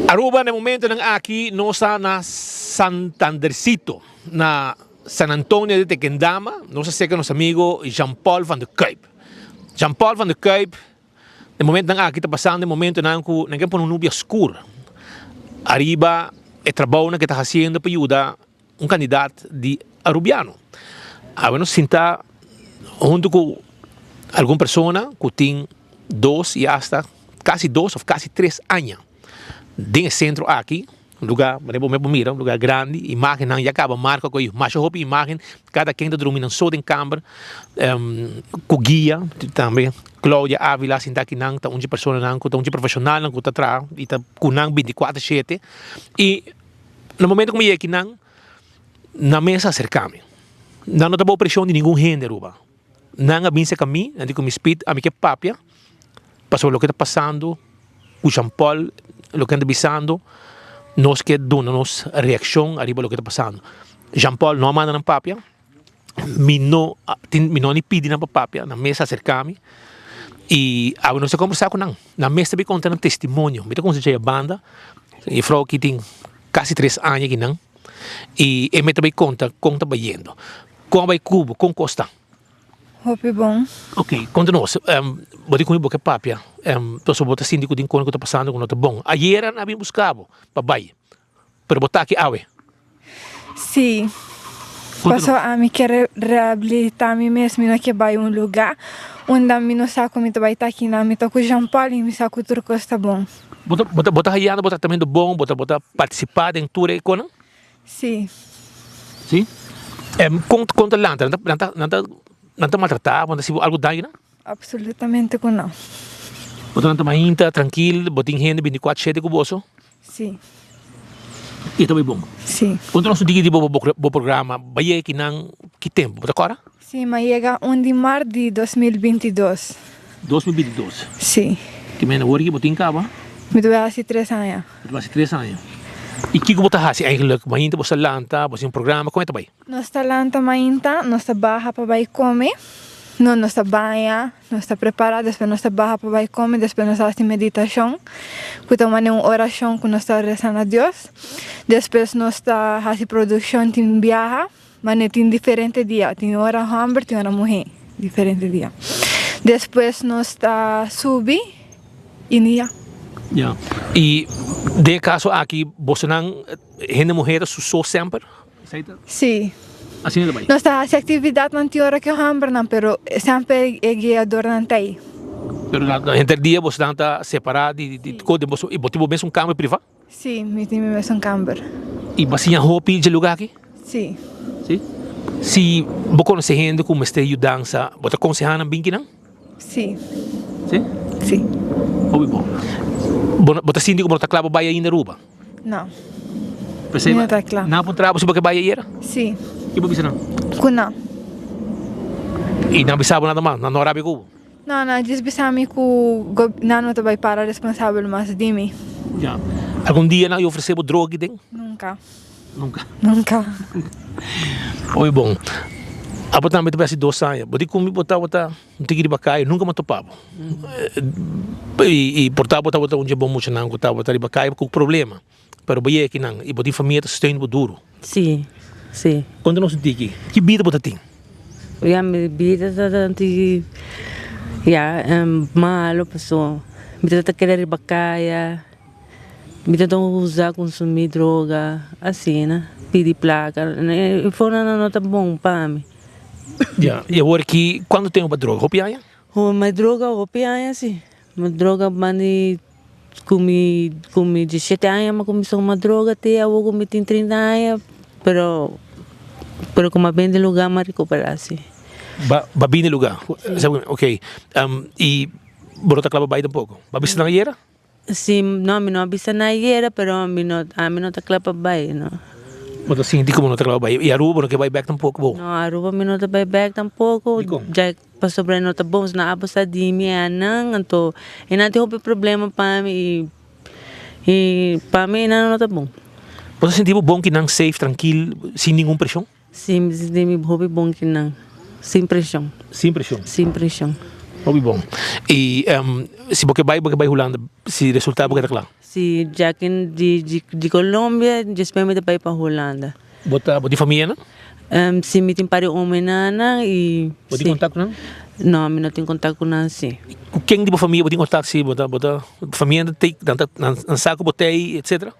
Aruba na e momentonan aki nos ta na Santandercito na San Antonio de Tequendama nos a seka nos amigo Jean Paul van de Kuip. Jean Paul van de Kuip na e momentonan aki ta pasando e momentonan ku nan ke pone un nubia skur ariba e trabounan ke ta hasiendo pa yuda un kandidat di Arubiano. Awe nos sinta huntu ku algun persona ku tin dos i asta kasi dos of kasi tres aña den e sentro aki, un luga manera bo por mira, un luga grandi, imagennan ya kaba marka ku masha hopi imagen, kada ken ta drumi nan so den kamber ku guia, tambe Claudia Avila sinta akinan ta un dje personanan ku ta un dje profeshonalnan ku ta traha i ta ku nan binti kuater shete i. Na momento ku mi yega akinan, nan mes a aserká mi. Nan no ta bou preshon di ningun hende Aruba. Nan a bin serka mi, nan di ku mi Speed, ami ke papia pasobra loke ta pasando ku Jean Paul, loke nan ta bisando, nos ke duna nos reakshon ariba loke ta pasando. Jean Paul no a manda nan papia. Mi no tin mi no ni pidi nan pa papia, nan mes a aserká mi i awe nos a kombersá ku nan. Nan mes ta bin konta nan testimonio. Mi ta kumsa djei a banda, e frou aki tin kasi tres aña aki nan i e mes ta bai konta kon ta bayendo. Kon a bai ku bo, kon kos ta? Hopi bon. Ok, konta nos, bo tin ku mi bo ke papia, pasobra bo ta sinti ku tin kos ku ta pasando ku no ta bon. Ayera nan a bin buska bo pa bai. Pero bo ta aki awe? Sí. Paso ami ke rehabilitá mi mes, mi no ke bai un lugá unda mi no sa ku mi ta bai ta akinan. Mi ta ku Jean Paul i mi sa ku tur kos ta bon. Bo ta bo ta bo ta hayando bo tratamentu bon? Bo ta bo ta partisipá den tur e konan? Sí. Sí? Kon kon ta lanta? Nan ta nan ta nan ta nan ta maltratá bo? Nan ta hasi bo algu daño nan? Absolutamente ku no. Bo ta lanta mainta trankil? Bo tin hende bintikuater shete ku boso? Sí. I ta bai bon? Sí. Konta nos un tiki di bo bo programa, bo a yega kinan ki tempu, bo ta kòrda? Sí, mi a yega un di mart di 2022. 2022? Sí. Ki mende awor ki bo tin kaba? Mi ta bai hasi tres aña. Bo ta bai hasi tres aña. I kiko bo ta hasi eigenlijk? Mainta bo sa lanta, bo hasi un programa, kon e ta bai? Nos ta lanta mainta, nos ta baha pa bai kome, no nos ta baña, Nos ta prepará, despues nos ta baha pa bai kome, despues nos ta hasi meditashon, ku ta manera un orashon ku nos ta resa na Dios. Despues nos ta hasi produkshon tin biaha, manera tin diferente dia, tin ora hòmber, tin ora muhé, diferente dia. Despues nos ta subi i ya. Ya, i den e kaso aki bosonan hende muhé ta su so semper? Sí. Asina ta bai. Nos ta hasi aktividatnan tin ora ku e hòmbernan, pero semper e guiadornan ta ei. Pero na henter dia bosonan ta separá di di kos den boso, i bo tin bo mes un kamber privá? Sí, mi tin mi mes un kamber. I bo a siña hopi dje lugá aki? Sí. Sí? Si bo konosé hende ku mester yudansa, bo ta konsehá nan bin kinan? Sí. Sí? Sí. Hopi bon. Bo bo ta sinti ku bo no ta kla pa bai ainda Aruba? No. Mi no ta kla. Nan a puntra bo si bo ke bai ayera? Sí. Ki bo bisa nan? Ku no. I nan bisa bo nada mas? Nan no rabia ku bo? No, nan djis bisa mi ku nan no ta bai para responsabel mas di mi. Ya. Algun dia nan a ofrese bo droga aki den? Nunka. Nunka? Nunka. Oye bon. Abo tambe ta bai hasi dos aña. Bo di ku mi bo tabata. Un tiki riba kaya nunka mi a topa bo. I por ta bo tabata un dje bon muchanan ku tabata riba kaya ku problema, pero bo yega akinan i bo tin famia ta steun bo duru. Sí, sí. Konta nos un tiki, ki bida bo ta tin? Ya, mi bida ta ta un tiki, ya, malo paso mi ta ta keda riba kaya. Mi ta ta usa kunsumí droga asina, pidi plaka, e formanan no ta bon pa mi. Ya, i awor ki kuantu tempu bo droga? Hopi aña? Ho, mi droga hopi aña si. Mi droga bani ku mi ku mi diesshete aña mi a kuminsá huma droga te awor ku mi tin trinta aña, pero pero ku mi a bini lugá mi a rekuperá si. Ba ba bini lugá? Oke, i bo no ta kla pa bai tampoko? Bo a bisa nan ayera? Si, no, mi no a bisa na ayera, pero mi no, ami no ta kla pa bai, no. Bo ta sinti ku bo no ta kla pa bai. I Aruba bo no ke bai bèk tampoko bo? No, Aruba mi no ta bai bèk tampoko. Dikon? Ja pasobra e no ta bon, si nan abusa di mi e anan, anto e nan tin hopi problema pa mi i i pa mi e nan no ta bon. Bo ta sinti bo bon ki nan safe, trankil, sin ningun preshon? Si, mi sinti mi hopi bon ki nan. Sin preshon. Sin preshon. Sin preshon. Hopi bon. I si bo ke bai, bo ke bai Hulanda si resulta bo ke ta kla? Si, ya ke di di Colombia despues mi ta bai pa Hulanda. Bo ta bo tin famia nan? Si, mi tin par di homennan i. Bo tin kontak ku nan? No, mi no tin kontak ku nan si. Ku ken di bo famia bo tin kontak si? Bo ta bo ta famia nan ta nan ta nan sa ku bo ta ei etcetera?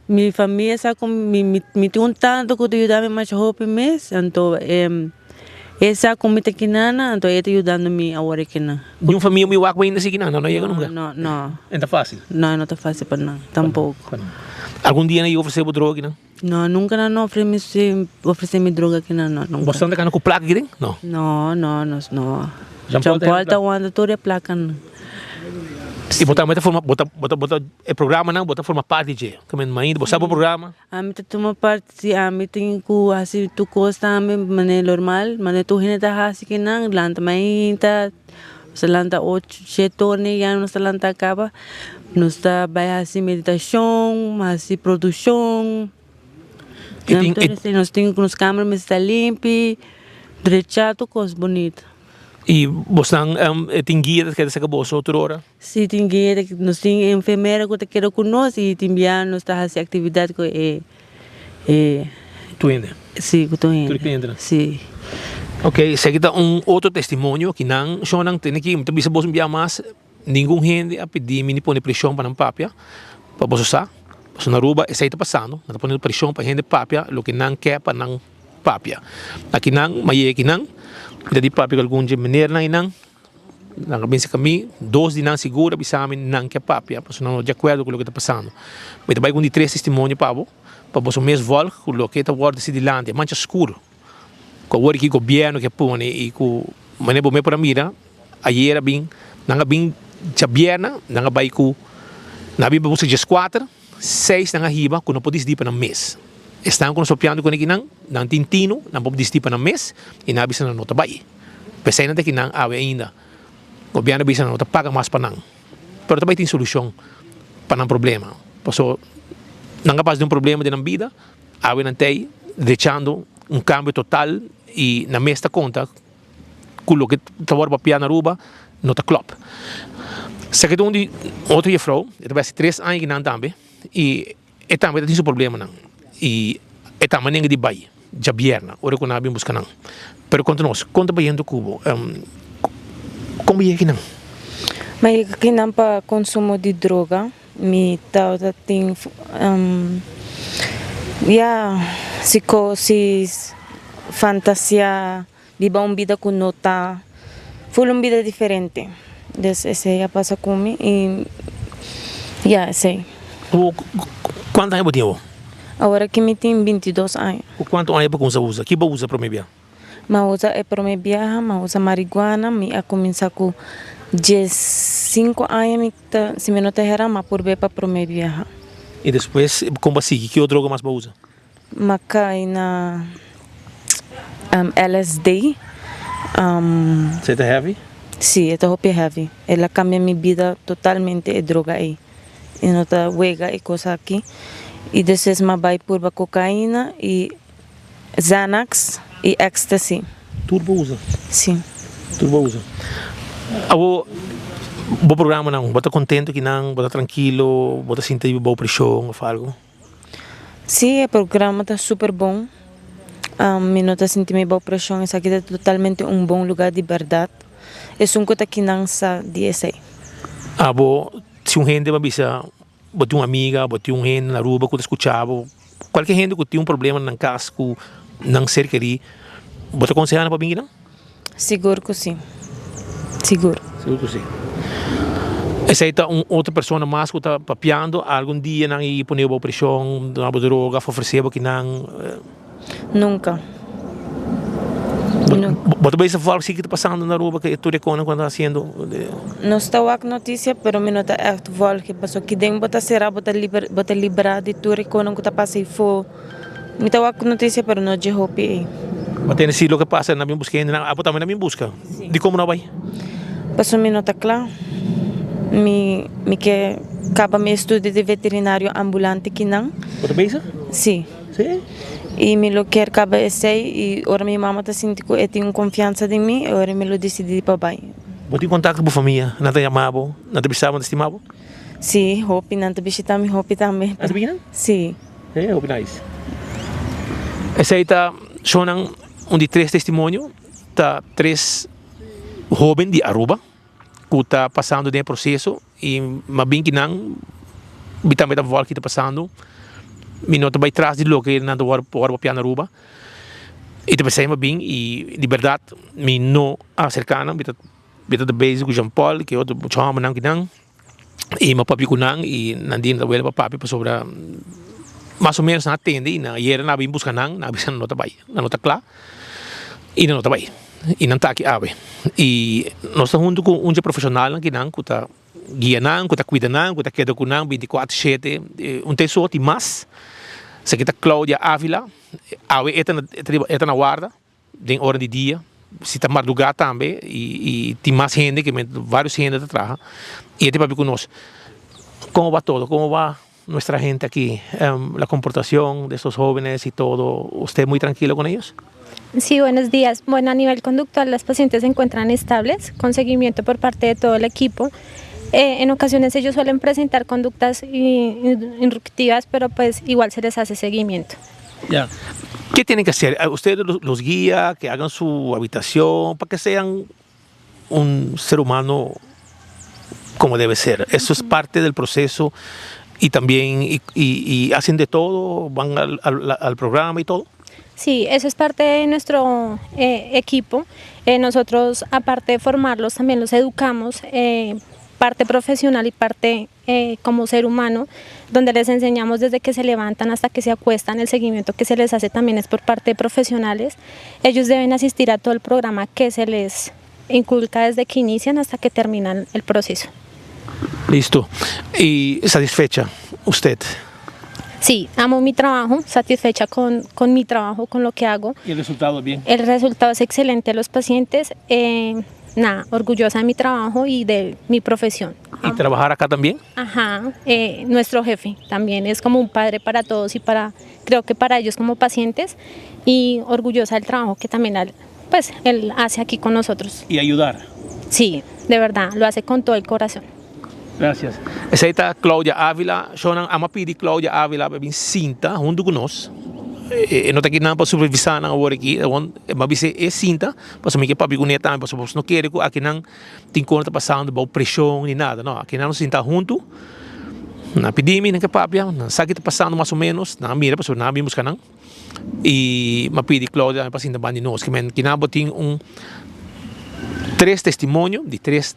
Mi famia sa ku mi mi tin un tanta ku ta yuda mi masha hopi mes, anto e sa ku mi ta kinana, anto e ta yudando mi awor e kina. Ni un famia mi wak bo ainda si kina, no no yega nunka? No, no. E ta fasil? No, e no ta fasil pa nan, tampoko. Algun dia nan yega ofrese bo droga kinan? No, nunka nan no ofrese mi droga kinan, no, nunka. Bo ta kanda ku plaka kiden? No. No, no, no. Jean Paul ta wanta tur e plakanan. I bo tambe ta forma, bo ta, bo ta, bo ta, e programanan bo ta forma parti dje. Ke men mainta, bo sa bo programa? Ami ta tuma parti, si ami tin ku hasi tur kos tambe manera normal, manera tur hende ta hasi kinan, lanta mainta, nos ta lanta ocho, shete ora ni ya nos ta lanta kaba, nos ta bai hasi meditashon, hasi produkshon, nos tin ku nos kamber mester ta limpi, drecha tur kos bunita. I bosnan tin guia ta keda saka boso tur ora? Si tin guia, nos tin enfermera ku ta keda ku nos i tin bia nos ta hasi aktividat ku e e. Tur hende? Si, ku tur hende. Tur klientenan? Si. Ok, esaki ta un otro testimonio ki nan shownan tene ki mi ta bisa boso un bia mas, ningun hende a pidi mi ni pone preshon pa nan papia, pa boso sa, pasobra na Aruba esei ta pasando, nan ta pone preshon pa hende papia loke nan ke pa nan. Papia. Akinan, ma yega akinan, mi ta di papia ku algun dje menernan einan, nan a binse ku mi, dos di nan sigur a bisa mi nan ke papia, pasobra nan no di akuerdo ku loke ta pasando. Mi ta bai ku un di tres testimonio pa bo, pa boso mes vòlg ku loke ta wòrdu disi dilanti, e mancha skur ku awor aki gobièrnu ke pone i ku manera bo mes por a mira, ayer a bin, nan a bin djabièrna, nan a bai ku, nan a bin pa buska djeskuater. Seis nan a hiba ku no por disidí pa nan mes. Esnan ku nos papiando ku nekinan, nan tin tinu, nan por disidí pa nan mes i nan a bisa nan no ta bai. P'esei nan ta kinan awe ainda. Gobièrnu a bisa nan no ta paga mas pa nan. Pero ta bai tin solushon pa nan problema. Pasobra nan a pasa di un problema den nan bida, awe nan ta ei drechando un kambio total i nan mes ta konta ku loke ta wòrdu papia na Aruba no ta klòp. Esaki ta un di otro jefrou, e ta bai hasi tres aña kinan tambe i e tambe ta tin su problemanan i e tambe nenga di bai djabièrnè ora ku nan a bin buska nan. Pero konta nos, kon ta bayendo ku bo? Kon bo yega kinan? Mi a yega kinan pa konsumo di droga. Mi tabata tin ya psicosis, fantasia. Biba un bida ku no ta ful un bida diferente. Des esei a pasa ku mi i ya esei. Ku kuantu aña bo tin awor? Awor aki mi tin bintidos aña. Ku kuantu aña bo kumsa usa? Ki bo usa prome bia? Mi a usa e prome biaha mi a usa mariguana, mi a kuminsá ku diesinku aña mi ta si mi no ta hera mi a purbe pa prome biaha. I despues kon bo a sigui? Ki otro droga mas bo a usa? M'a kai na LSD. Esei ta heavy? Sí, e ta hopi heavy. El a kambia mi bida totalmente e droga ei. E no ta wega e kos aki. I despues m'a bai purba kokaina i Xanax i ecstasy. Tur bo usa? Sí. Tur bo usa. Awor, bo programanan, bo ta kontento ki nan? Bo ta trankilo? Bo ta sinti bou preshon òf algu? Sí, e programa ta super bon. Mi no ta sinti mi bou preshon, esaki ta totalmente un bon lugar di bèrdat. Esun ku ta kinan sa di esei. Abo, si un hende bo bisa bo tin un amiga, bo tin un hende na Aruba ku ta skucha bo, kualke hende ku tin un problema na nan kas ku nan ser kerí, bo ta konsehá nan pa bin kinan? Sigur ku si. Sigur. Sigur ku si. Esei ta un otro persona mas ku ta papiando, algun dia nan i pone bo preshon, duna bo droga of ofresé bo kinan? Nunka. Bo ta bisa vòlg si ki ta pasando na Aruba, ke tur e konan ku nan ta hasiendo? Nos ta wak notisia pero mi no ta ègt vòlg pasobra kiden bo ta será bo ta liber bo ta librá di tur e konan ku ta pasa ei fo. Mi ta wak notisia pero no dje hopi ei. Bo tende si loke pasa nan bin buska hende nan abo tambe nan bin buska. Dikon bo no a bai? Pasobra mi no ta kla. Mi mi ke kaba mi estudio di veterinario ambulante kinan. Bo ta bezig? Si. Si? I mi lo kier kaba esei i ora mi mama ta sinti ku e tin un konfiansa den mi e ora mi lo disidí pa bai. Bo tin kontakto ku bo famia? Nan ta yama bo? Nan ta bisa bo nan ta stima bo? Sí, hopi. Nan ta bishita mi hopi tambe. Nan ta bini nan? Sí. E, hopi nice. Esei ta shownan un di tres testimonio, ta tres hoben di Aruba ku ta pasando den e proseso i m'a bin ki nan mi tambe ta vòlg ki ta pasando. Mi no ta bai tras di loke nan ta wòrdu papia na Aruba. I ta pensá mi a bin i di bèrdat mi no a aserká nan, mi ta mi ta bezig ku Jean Paul ku e otro mucha hòmbernan ku nan i mi a papia ku nan i nan di nan ta wele pa papia pasobra mas o ménos nan a tende i nan ayera nan a bin buska nan, nan a bisa nan no ta bai, nan no ta kla i nan no ta bai i nan ta aki awe. I nos ta huntu ku un dje profeshonalnan ki nan ku ta guia nan, ku ta kuida nan, ku ta keda ku nan bintikuater shete, un te soti mas, esaki ta Claudia Avila. Awe e ta e ta na warda den ora di dia, si ta mardugá tambe i tin mas hende ke varios hende ta traha i e ta papia ku nos. Komo ba todo? Komo ba nuestra hente aki? La komportashon de estos hobenes i todo, usted muy trankilo kon ellos? Sí, buenos días. Bueno, a nivel conductual las pacientes se encuentran estables, con seguimiento por parte de todo el equipo. Eh, en ocasiones ellos suelen presentar conductas irruptivas, pero pues igual se les hace seguimiento. Ya. ¿Qué tienen que hacer? Ustedes los guía, que hagan su habitación, para que sean un ser humano como debe ser. Eso es parte del proceso y también y, y, hacen de todo, van al, al, al programa y todo. Sí, eso es parte de nuestro eh, equipo. Eh, nosotros, aparte de formarlos, también los educamos, eh, parte profesional y parte como ser humano, donde les enseñamos desde que se levantan hasta que se acuestan, el seguimiento que se les hace también es por parte de profesionales. Ellos deben asistir a todo el programa que se les inculca desde que inician hasta que terminan el proceso. Listo. ¿Y satisfecha usted? Sí, amo mi trabajo, satisfecha con, con mi trabajo, con lo que hago. ¿Y el resultado bien? El resultado es excelente. Los pacientes, eh, nada, orgullosa de mi trabajo y de mi profesión. ¿Y trabajar acá también? Ajá, eh, nuestro jefe también es como un padre para todos y para, creo que para ellos como pacientes y orgullosa del trabajo que también pues, él hace aquí con nosotros. ¿Y ayudar? Sí, de verdad, lo hace con todo el corazón. Gracias. Esei ta Claudia Avila. Shownan ama pidi Claudia Avila pa bin sinta huntu ku nos. E no ta kinan pa supervisá nan awor aki. Ma bisa e sinta pasobra mi ke papia kuné tambe pasobra nos no kere ku akinan tin kon ta pasando bou preshon ni nada. No, akinan nos sinta huntu. Nan a pidi mi, nan ke papia, nan sa ki ta pasando mas o ménos. Nan a mira pasobra nan a bin buska nan. I mi a pidi Claudia tambe pa sinta banda di nos. Kinan bo tin un tres testimonio di tres.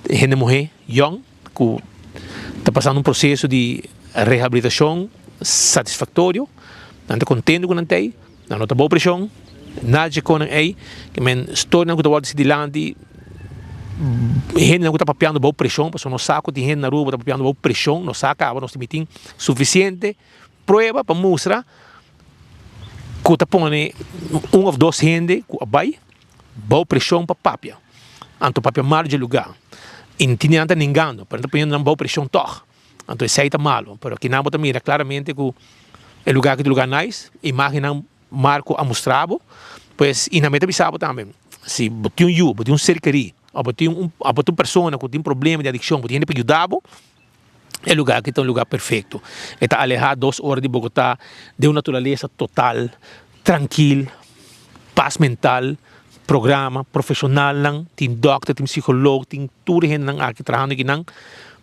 Hende muhé yòn ku ta pasando un proseso di rehabilitashon satisfaktorio, nan ta kontentu ku nan ta ei, nan no ta bou preshon, nada dje konan ei, ke men storianan ku ta wòrdu disi dilanti, hendenan ku ta papiando bou preshon, pasobra nos sa ku tin hende na Aruba ta papiando bou preshon, nos sa kaba nos tin sufisiente prueba pa mustra ku ta pone un òf dos hende ku a bai Bou preshon pa papia. Anto papia malu dje lugá. I tin nan ta nengando, pero nan ta poniendo nan bou preshon tòg. Anto esei ta malu. Pero kinan bo ta mira klaramente ku e lugá aki ta un lugá nice, imágennan Marco a mustra bo. Pues, i nan mester bisa bo tambe, si bo tin un yu, bo tin un ser kerí, òf bo tin un, òf bo ta un persona ku tin problema di adikshon, bo tin hende pa yuda bo, E lugar aki ta un lugar perfecto. E ta aleha dos ora di Bogotá den un naturalesa total, trankil, pas mental, programa, profesionalnan, tin dokter, tin psicolog, tin tur e hendenan aki trahando akinan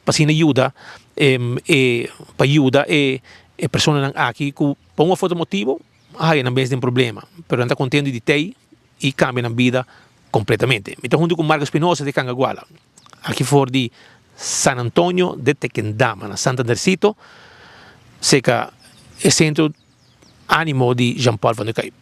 pa asina yuda e pa yuda e personanan aki ku pa un of otro motibo a haya nan bes den problema, pero nan ta contento di tei y cambia nan bida completamente. Mi ta hunto cu Marco Espinosa di Cangaguala, aki for di San Antonio de Tequendama, na Santandercito, cerca e centro Animo di Jean Paul van der Kuyp.